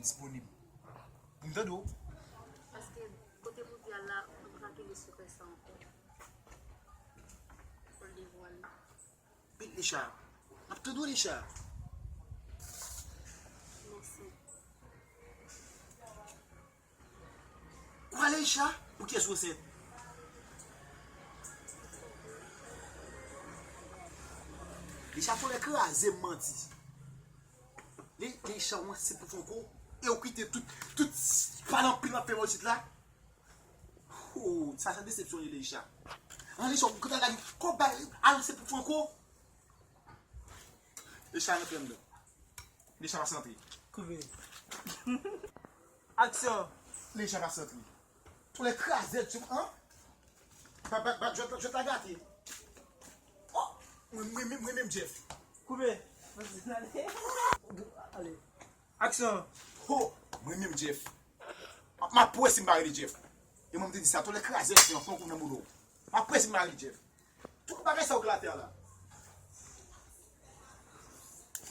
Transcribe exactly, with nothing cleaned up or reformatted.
Disponib. M tande w. Paske kote pou di al la, m pa kenbe sekrè sa ankò. Fò l devwale. Vit, Lecha. M ap tande w, Lecha. Mèsi. Kwa, Lecha? Pou kiyès ou ansent? Lecha, fò lè kraze m manti. Lecha, ou ansent pou Franco? E ou kite tout, tout pale anpil w ap fè mwen isit la? Oh, sa, sa desepsyon ye, Lecha. An, Lecha, ou kontan gade kòb bay al ansent pou Franco? Lecha, rantre anndan. Lecha, pase antre. Koupe. Aksyon. Lecha, pase antre. Tolè kraze, ti, an? Bat, bat, bat, jwèt la, jwèt la gate. Oh! Mwen, mwen, mwen, mwen menm Jeff. Koupe. Ale. Aksyon. Ho! Mwen menm Jeff. M ap wè si m pa rele Jeff. E mwen m te di sa, tolè kraze, ti, an, fè yon kou nan bouda w. M ap wè si m pa rele Jeff. Tout bagay sa yo k la atè a la.